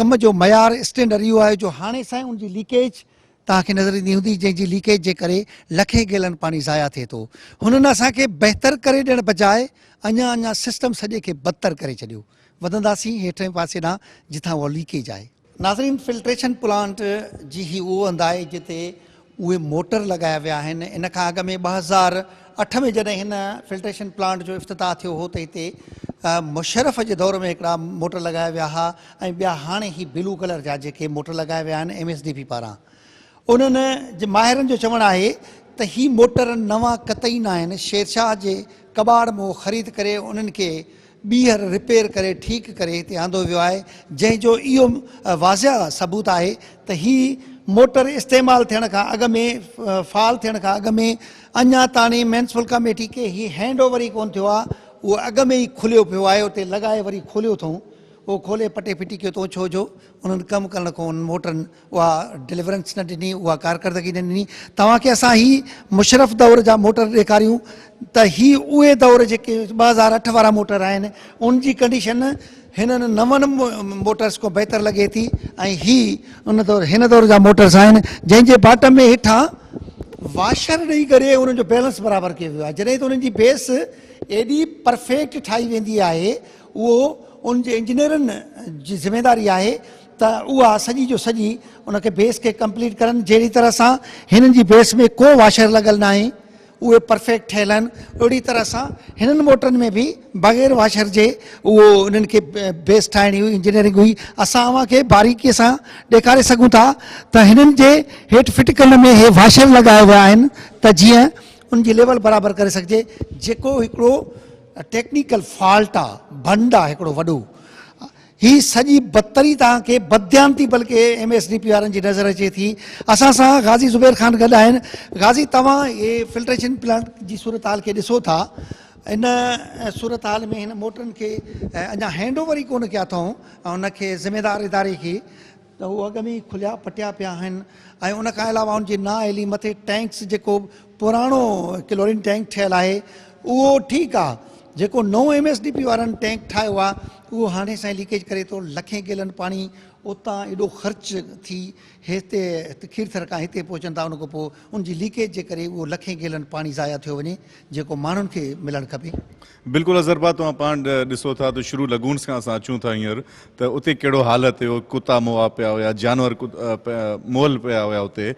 ڪم جو معيار اسٽينڊر اهو آهي جو هاڻي سائين ان جي ليڪيج توهان کي نظر ايندي هوندي جنهن جي ليڪيج جي ڪري لکين گيلن پاڻي ضايع ٿئي ٿو. هنن اسان کي بهتر ڪري ڏيڻ بجاء اڃا اڃا سسٽم سڄي کي بدتر ڪري ڇڏيو. وڌنداسين هيٺئين پاسي ڏانهن جتان اها ليڪيج آهي. ناظرين فلٽريشن پلانٽ جي هي اهو هنڌ آهي جتي اهي موٽر لڳايا ويا آهن. ان کان اڳ ۾ 2008 ۾ جڏهن هن فلٽريشن پلانٽ جو افتتاح ٿيو هو ته هتي مشرف جي دور ۾ هڪڙا موٽر لڳايا ويا ها ۽ ٻيا هاڻي هي بلو ڪلر جا جيڪي موٽر لڳايا ويا آهن ايم ايس ڊي پي پاران انهن جي ماهرن جو چوڻ آهي ته هي موٽر نوان قطعي ناهن شيرشاهه جي ڪٻاڙ مون خريد ڪري انهن کي ٻيهر رپيئر ڪري ٺيڪ ڪري هتي آندو ويو آهي جنهن جو اهو واضح ثبوت آهي ته هي موٽر استعمال ٿيڻ کان اڳ ۾ فعال ٿيڻ کان اڳ ۾ اڃا تاڻي ميونسپل ڪميٽي کي هي هينڊ اوور ئي ڪونه ٿيو آهي اهو اڳ ۾ ئي کليو پيو آهي اتي لڳائي وري کوليو اٿئون اهو کولي پٽي ڦٽي ڪيو اٿئون ڇو جو انهن ڪم ڪرڻ کان انهن موٽرن اها ڊليورنس نه ڏني اها ڪارڪردگي نه ڏني توهان کي اسان هي مشرف دور جا موٽر ڏيکاريون ته هي اهي دور جيڪي 2008 وارا موٽر آهن ان جي ڪنڊيشن هنن نون موٽرس کان بهتر لڳي ٿي ۽ هي ان دور هن دور جا موٽرس آهن جنهن جي باٽم ۾ هيٺان واشر ڏئي ڪري انهن جو بيلنس برابر ڪيو ويو آهي جڏهن ته انهن جي بيس ايڏي پرفيڪٽ ٺاهي ويندي آهي اهو ان جي انجنيئرن جي ذميواري آهي ته اها سڄي جو سڄي ان کي بيس کي ڪمپليٽ ڪرن جهڙي طرح سان هنن جي بيس ۾ ڪو واشر لڳل ناهي اهي پرفيڪٽ ٺهيل آهن اهڙي طرح سان هنن موٽرن ۾ به بغير واشر جي اهو انهن کي بيس ٺاهڻي هئي انجنيئرنگ هئي اسان اوهان کي باريڪي سان ڏيکاري سگهون ٿا ته هنن جي هيٺ فٽ ڪرڻ ۾ هي واشر لڳايا ويا آهن ته جيئن ان جي ليول برابر ڪري سگهجي جيڪو هڪڙو ٽيڪنيڪل فالٽ آ، ڀنڊ آ هڪڙو وڏو. هي سڄي بدتري توهان کي بدديانتي بلڪه ايم ايس ڊي پي وارن جي نظر اچي ٿي. اسان سان غازي زبير خان گڏ آهن. غازي توهان هي فلٽريشن پلانٽ جي صورتحال کي ڏسو ٿا ان صورتحال ۾ هن موٽرن کي اڃا هينڊ اوور ئي ڪونه ڪيا اٿئون ان کي ذميدار اداري کي ته هو اڳ ۾ ئي کليا پٽيا پيا آهن ۽ ان کان علاوه ان جي نااهلي مٿي ٽينڪس جيڪو پراڻو ڪلورين ٽينڪ ٺهيل آهي اهو ٺيڪ آهي جيڪو نئون ايم ايس ڊي پي وارن ٽينڪ ٺاهيو آهي اهو هاڻي سائين ليڪيج ڪري ٿو لکين گيلن پاڻي اتان ايڏو خرچ ٿي هتي کيرٿر کان هتي پهچن ٿا ان کان پوء ان جي ليڪيج جي ڪري اهو لکين گيلن پاڻي ضايع ٿيو وڃي جيڪو ماڻهن کي ملڻ کپي. بلڪل اظهر ڀاء توهان پاڻ ڏسو ٿا ته شروع لگونس کان اسان اچون ٿا هينئر ته اتي ڪهڙو حالت هيو ڪتا مئا پيا هيا جانور مئل پيا هيا اتي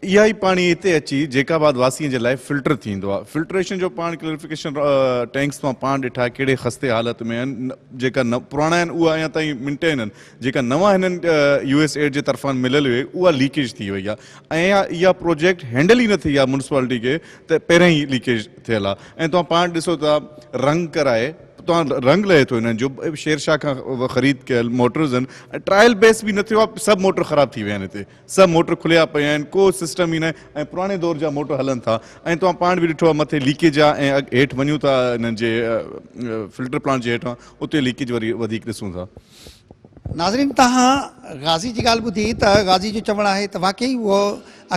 اها ئي پاڻي هتي اچي جيڪب آباد واسين جي لاء فلٽر ٿيندو آهي فلٽريشن جو پاڻ ڪليرفڪيشن ٽينڪس توهان پاڻ ڏٺا ڪهڙي خستي حالت ۾ آهن جيڪا نه. پراڻا آهن اها اڃا تائين مينٽين آهن جيڪا نوان هنن يو ايس ايڊ جي طرفان مليل هئي اها ليڪيج ٿي وئي آهي ۽ اها پروجيڪٽ هينڊل ئي نه ٿي آهي ميونسپالٽي کي ته پهريان ئي ليڪيج ٿيل آهي ۽ توهان پاڻ ڏسو ٿا رنگ ڪرائي توهان رنگ لهي ٿو هنن جو شير شاهه کان خريد ڪيل موٽرز آهن ۽ ٽرائل بيس به نه ٿيو آهي سڀ موٽر خراب ٿي ويا آهن هتي سڀ موٽر کليا پيا آهن ڪو سسٽم ئي ناهي ۽ پراڻي دور جا موٽر هلن ٿا ۽ توهان پاڻ به ڏٺو آهي مٿي ليڪيج آهي ۽ هيٺ وڃون ٿا هنن جي فلٽر پلانٽ جي هيٺان اتي ليڪيج وري وڌيڪ ڏسون ٿا. ناظرين توهان غازي جي ڳالهه ٻڌي ته غازي جو چوڻ آهي ته واقعي اهو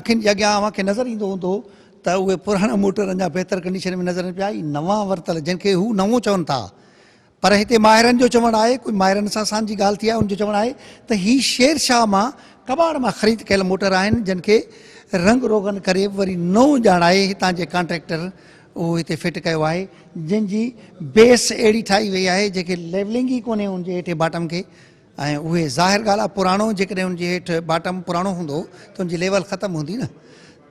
اکين جي اڳيان اوهان کي نظر ايندو هوندو ته اهي پراڻا موٽر اڃا بهتر ڪنڊيشن ۾ نظر پيا اي نوان ورتل جن کي هو نئون چون ٿا پر هتي ماهرن جو چوڻ آهي ڪجهه ماهرن سان اسان جي ڳالهه ٿي آهي ان جو چوڻ آهي ته هي شير شاهه مان ڪٻاڙ مان خريد ڪيل موٽر آهن جن کي رنگ روغن ڪري وري نئون ڄاڻائي هتان جي ڪانٽريڪٽر اهو هتي فٽ ڪيو آهي جن جي بيس اهڙي ٺاهي وئي آهي جنهن کي ليولنگ ئي ڪونهي ان جي هيٺين باٽم کي ۽ اهي ظاهر ڳالهه آهي پراڻو جيڪڏهن ان جي هيٺ باٽم پراڻو هوندو ته ان جي ليول ختم هوندي نه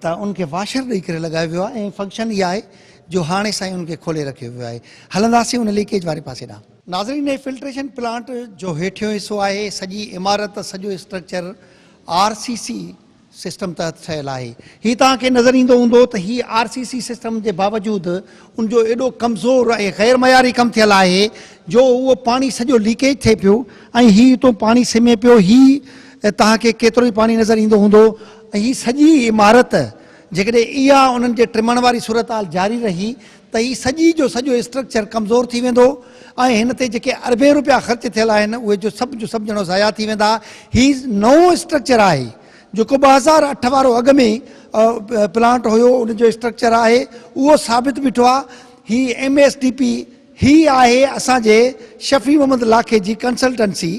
ته ان کي واشر ڏئي ڪري لڳايو ويو آهي ۽ فنڪشن اها آهي جو هاڻي سائين ان کي کولي رکيو ويو آهي هلنداسين ان ليڪيج واري پاسي ڏانهن. ناظرين هي فلٽريشن پلانٽ جو هيٺيون حصو آهي سڄي عمارت سڄو structure R C C system تحت ٺهيل آهي. هي توهان کي نظر ايندو هوندو ته هي آر سي سي سسٽم جي باوجود ان جو ايڏو ڪمزور ۽ غير معياري ڪم ٿيل آهي جو اهو پاڻي سڄو ليڪيج ٿئي پيو ۽ هي اتو پاڻي سمي پيو هي توهان کي ڪيترو ئي پاڻي نظر ايندو هوندو ۽ هي سڄي عمارت جيڪڏهن اها انهن جي ٽمڻ واري صورتحال جاري رهي ته هي سڄي جو سڄو اسٽرڪچر ڪمزور ٿي ويندو ۽ هن تي جيڪي اربين روپيا خرچ ٿيل آهن اهي جو سڀ جو سڀ ڄڻو ضايع ٿي ويندا. هي نئون اسٽرڪچر آهي جيڪو 2008 وارو اڳ ۾ پلانٽ هيو ان جو اسٽرڪچر آهي اهو ثابت بيٺو آهي. هي ايم ايس ڊي پي هي آهي اسان جي شفيع محمد لاکي جي ڪنسلٽنسي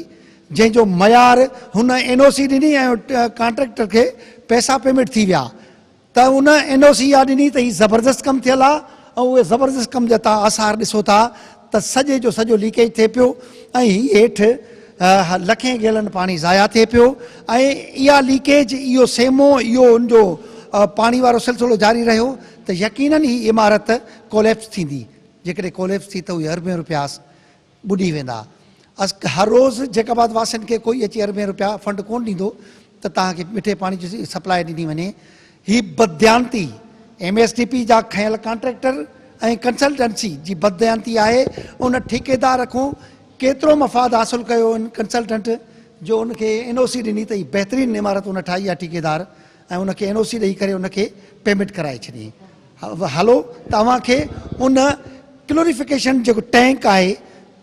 جنهن جو معيار هن اين او سي ڏني ۽ ڪانٽريڪٽر کي پئسا پيمينٽ ٿي ويا. ته ان اين او سي اها ڏني ته هي زبردست ڪم ٿيل آ ۽ اهي زبردست ڪم جا توهان آثار ڏسو ٿا ته سڄي جو سڄو ليڪيج ٿئي پيو ۽ هي هيٺ لکين گيلن پاڻي ضايع ٿئي پيو ۽ اها ليڪيج اهو سيمو اهو ان جو پاڻي وارو سلسلو جاري رهيو ته يقينن هي عمارت ڪوليپس ٿيندي جيڪڏهن ڪوليپس ٿي ته اهي اربين روپيا ٻڏي ويندا. هر روز جيڪب آباد واسين کي ڪوئي اچي اربين روپيا فنڊ ڪونه ڏيندو ته توهان کي مٺي پاڻي جي سپلاء ڏني وڃي. هي بدديانتي ايم ايس ڊي پي جا کنيل ڪانٽريڪٽر ۽ ڪنسلٽنسي جي بدديانتي آهي. ان ٺيڪيدار کان ڪيترو مفاد حاصل ڪيو ان ڪنسلٽنٽ جو ان کي اين او سي ڏني ته هي بهترين عمارت ان ٺاهي آهي ٺيڪيدار ۽ ان کي اين او سي ڏئي ڪري ان کي پيمينٽ ڪرائي ڇڏي. هلو ته اوهان کي ان ڪلوريفڪيشن جيڪو ٽينڪ آهي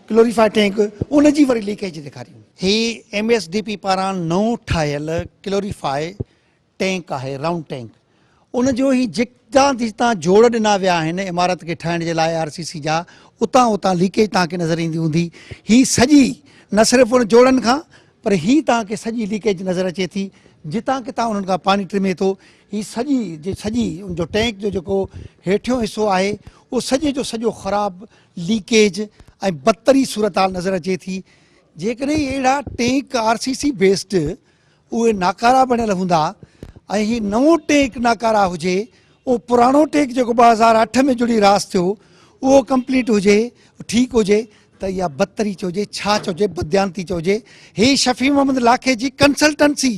ڪلوريفائي ٽينڪ ان جي وري ليڪيج ڏيکاريون. هي ايم ايس ڊي پي پاران نئون ٺاهيل ڪلوريفائي ٽينڪ آهي رائونڊ ٽينڪ ان جو هي جتان جتان جوڙ ڏنا ويا آهن عمارت کي ٺاهڻ جي لاء آر سي سي جا اتان اتان ليڪيج توهان کي نظر ايندي هوندي هي سڄي نه صرف ان جوڙن کان پر هي توهان کي سڄي ليڪيج نظر اچي ٿي جتان ڪٿان انهن کان پاڻي ٽمي ٿو هي سڄي جي سڄي ان جو ٽينڪ جو جيڪو هيٺيون حصو آهي اهو سڄي جو سڄو خراب ليڪيج ۽ بدتري صورتحال نظر اچي ٿي جيڪڏهن اهڙا ٽينڪ آر سي سي بيسڊ اهي ناڪارا بڻيل هوندا ۽ هي نئون ٽينڪ ناڪارا هجي اهو پراڻو ٽينڪ جيڪو 2008 ۾ جڙي راس ٿيو اهو ڪمپليٽ هجي ٺيڪ هجي ته اها بدتري چئجي ڇا چئجي بدديانتي چئجي هي شفيع محمد لاکي جي ڪنسلٽنسي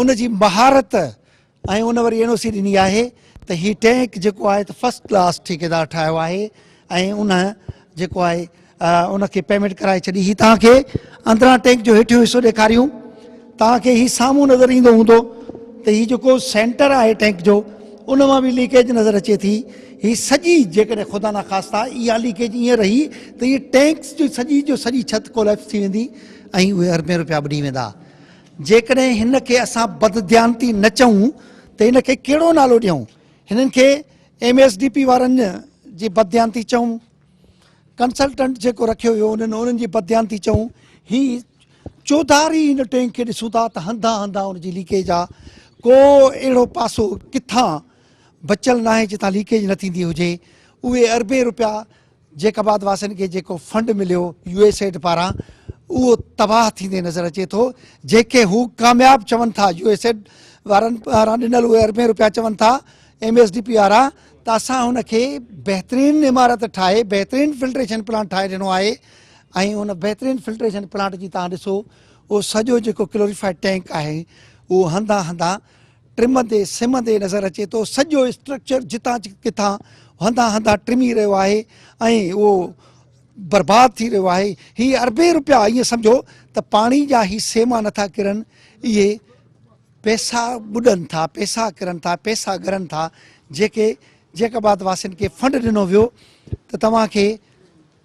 ان جي مهارت ۽ ان وري اين او سي ڏني آهي ته هي ٽينڪ جيڪو آهي ته فرسٽ ڪلاس ٺيڪيدار ٺاهيو آهي ۽ ان جيڪو آهي ان کي پيمينٽ ڪرائي ڇڏي. هي توهان کي اندران ٽينڪ جو هيٺيون حصو ڏيکاريون توهان کي هي سامهون نظر ايندو هوندو ته هي جيڪو سينٽر آهي ٽينڪ جو ان مان به ليڪيج نظر اچي ٿي. هي سڄي جيڪڏهن خدا نخواسته اها ليڪيج ائين رهي ته هي ٽينڪس جي سڄي جو سڄي ڇت ڪوليپس ٿي ويندي ۽ اهي اربين روپيا ٻڏي ويندا. جيڪڏهن هن کي اسان بدديانتي نه چئون ته هن کي ڪهڙو نالو ڏيون؟ هنن کي ايم ايس ڊي پي وارن جي بدديانتي چئون، ڪنسلٽنٽ جيڪو رکيو ويو انهن انهن جي بدديانتي چئون. هي چوڌاري هن ٽينڪ کي ڏسون ٿا ته هنڌان هنڌان ان جي ليڪيج آ، ڪو اهڙو پاسو ڪٿان بچيل ناهي جتان ليڪيج نه ٿيندي هجي. اهي اربين روپيا جيڪب آباد واسين کي جيڪو فنڊ مليو يو ايس ايڊ پاران اهو تباهه ٿيندي نظر اچي ٿو جنهن کي هو ڪامياب چون ٿا يو ايس ايڊ وارن پاران ڏنل اهي اربين روپيا چون ٿا ايم ايس ڊي پي وارا ته اسان هن کي بهترين عمارت ٺاهي بهترين فلٽريشن پلانٽ ٺاهي ڏنو آهي. ۽ ان بهترين فلٽريشن پلانٽ جي توهان ڏسو اهو سڄو جيڪو ڪلوريفائيڊ ٽينڪ آهي اهو هنڌان هنڌان ٽمندي سمندي نظر اچي ٿو سڄو اسٽرڪچر جتان ڪٿان هنڌان هنڌان ٽمي رهيو آهي ۽ اهو برباد ٿي رهيو آهي هي اربين روپيا ائين سمجهو ته پاڻي جا هي سيما نٿا ڪرن اهي پيسا ٻڏن ٿا پيسا ڪرن ٿا پيسا ڳرن ٿا جيڪي جيڪب آباد واسين کي فنڊ ڏنو ويو ته توهان کي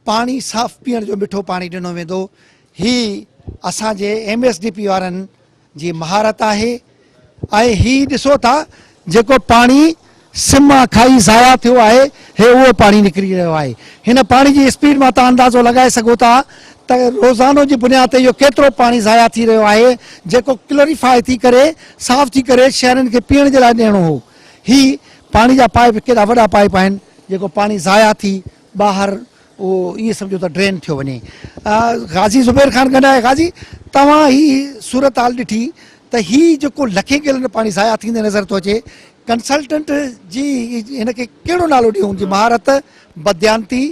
پاڻي صاف پيئڻ جو مٺو پاڻي ڏنو ويندو. هي اسان جي ايم ايس ڊي پي وارن جي مهارت آهي ۽ هي ڏسو ٿا جيڪو پاڻي سم مان کائي ضايع ٿيو آهي هي اهو پاڻي نڪري رهيو آهي. هن پاڻي جي اسپيڊ مان توهان اندازو لڳائي سگهو ٿا ته روزانو جي بنياد تي اهو ڪيترو پاڻي ضايع ٿي رهيو آهي جيڪو ڪلوريفائي ٿي ڪري صاف ٿي ڪري شهرين کي پيئڻ جي لاء ڏيڻو هو. هي پاڻي جا پائيپ ڪيڏا وڏا پائيپ آهن جيڪو پاڻي ضايع ٿي ٻاهر اهو ائين سمجهو ته ڊرين ٿيو وڃي. غازي زبير خان گڏ آهي. غازي توهان هي صورتحال ڏٺي ته هي جيڪو لکين گيلن پاڻي ضايع ٿيندي نظر ٿو اچي ڪنسلٽنٽ جي هن کي ڪهڙو نالو ڏيون جي مهارت، بدديانتي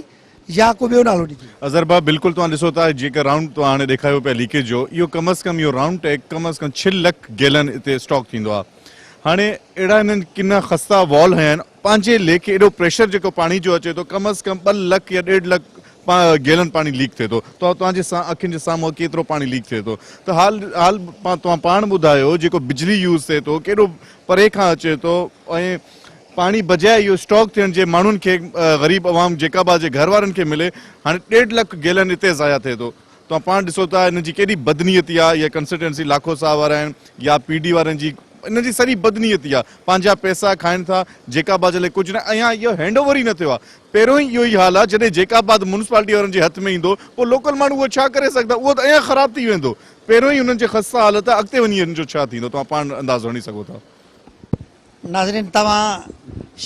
يا ڪو ٻيو نالو ڏجي؟ اظهر ڀاء بلڪل توهان ڏسو ٿا جيڪا رائونڊ توهان هاڻي ڏيکاريو پيا ليڪيج جو اهو ڪم از ڪم اهو رائونڊ ٽيڪ ڪم از ڪم ڇهه لک گيلن اتي اسٽاڪ ٿيندو آهي هاڻي اهڙا هنن ڪنا خستا وال هنيا آهن پنهنجي ليکي ايڏو پريشر جيڪو پاڻي جو اچي ٿو ڪم از ڪم ٻه لک يا ڏيڍ لک گيلن پاڻي ليڪ ٿئي ٿو تو توهان جي اکين جي سامهون ڪيترو پاڻي ليڪ ٿئي ٿو ته حال حال توهان پاڻ ٻڌايو جيڪو بجلي يوز ٿئي ٿو ڪيڏو پري کان اچي ٿو ۽ پاڻي بجاء اهو اسٽاڪ ٿيڻ جي ماڻهن کي غريب عوام جيڪب آباد جي گهر وارن کي ملي هاڻي ڏيڍ لک گيلن اتي ضايع ٿئي ٿو توهان پاڻ ڏسو ٿا انهن جي ڪيڏي بدنيتي آهي اها ڪنسلٽنسي لاکو صاحب وارا آهن يا پي ڊي وارن جي انهن جي سڄي بدنيتي آهي پنهنجا پئسا کائن ٿا جيڪب آباد جي لاء ڪجهه نه اڃا اهو هينڊ اوور ئي نه ٿيو آهي پهريون ئي اهو ئي حال آهي جڏهن جيڪب آباد ميونسپالٽي وارن جي هٿ ۾ ايندو پوء لوڪل ماڻهو اهو ڇا ڪري سگهندا اهو ته اڃا خراب ٿي ويندو پهريون ئي انهن جي خسته حالت آهي اڳتي وڃي انهن جو ڇا ٿيندو توهان پاڻ اندازو هڻي سگهو ٿا. ناظرين توهان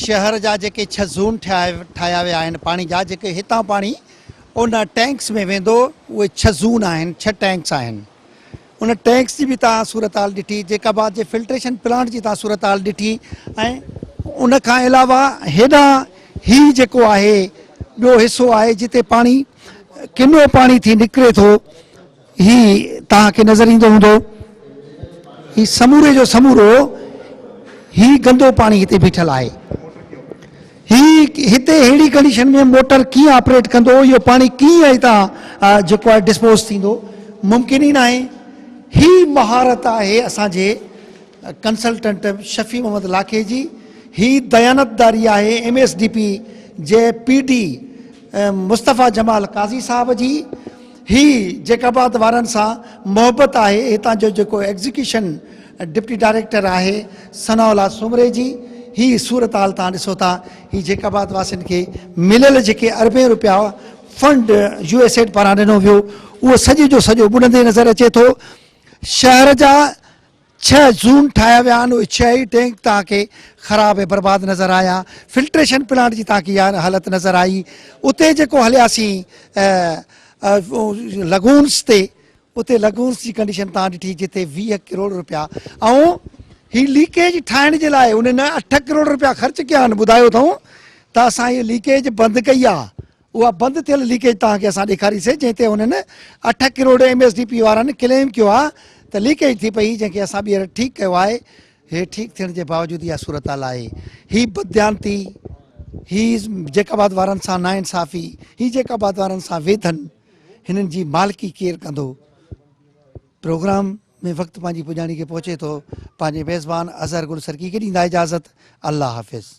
شهر جا جيڪي ڇهه زون ٺاهيا ويا آهن پاڻي جا جيڪي هتان پاڻي ان ٽينڪس ۾ ويندو اهي ڇهه زون آهن ڇهه ٽينڪس آهن ان ٽينڪس جي به توهان صورتحال ڏٺي جيڪب آباد جي فلٽريشن پلانٽ جي توهان صورتحال ڏٺي ۽ ان کان علاوه هيڏانهن هي جيڪو آهي ٻيو حصو آهي جتي پاڻي ڪنو پاڻي ٿي نڪري ٿو هي توهان کي نظر ايندو هوندو هي سموري جو سمورو هي گندو پاڻي هتي بيٺل آهي هي هتي ههڙي ڪنڊيشن ۾ موٽر ڪيئن آپريٽ ڪندو اهو پاڻي ڪيئن هتان جيڪو آهي ڊسپوز ٿيندو ممڪن ئي ناهي هي مهارت آهي اسان جي ڪنسلٽنٽ شفيع محمد لاکي جي هي ديانتداري آهي ايم ايس ڊي پي جي پي ڊي مصطفيٰ جمال قاضي صاحب جي هي جيڪب آباد وارن سان محبت آهي هتان جو جيڪو ايگزيڪيوشن ڊپٽي ڊائريڪٽر آهي ثناء الله سومري جي هي صورتحال تان ڏسو ٿا هي جيڪب آباد واسين کي مليل جيڪي اربين روپيا فنڊ يو ايس ايڊ پاران ڏنو ويو اهو سڄي جو سڄو ٻڏندي نظر اچي ٿو شهر جا ڇهه زون ٺاهيا ويا آهن اهي ڇهه ئي ٽينڪ توهان کي خراب ۽ برباد نظر آيا فلٽريشن پلانٽ جي توهان کي اها حالت نظر آئي اتي جيڪو هلياسين لگونس تي اتي لگونس جي ڪنڊيشن توهان ڏٺي جتي 20 ڪروڙ روپيا ۽ هي ليڪيج ٺاهڻ جي لاء انهن 8 ڪروڙ روپيا خرچ ڪيا آهن ٻڌايو اٿئون ته اسان هي ليڪيج بند ڪئي آهي اها بند ٿيل ليڪيج توهان کي اسان ڏيکاري سي جنهن تي هنن اٺ crore M S D P وارن ڪليم ڪيو آهي ته ليڪيج ٿي پئي جنهن کي اسان ٻيهر ٺيڪ ڪيو آهي هي ٺيڪ ٿيڻ جي باوجود اها صورتحال آهي هي بدديانتي هي جيڪب آباد وارن سان ناانصافي هي جيڪب آباد وارن سان ويڌن هنن جي مالڪي ڪير ڪندو پروگرام ۾ وقت پنهنجي پڄاڻي کي پهچي ٿو پنهنجي ميزبان اظهر گل سرڪي کي ڏيندا اجازت الله حافظ.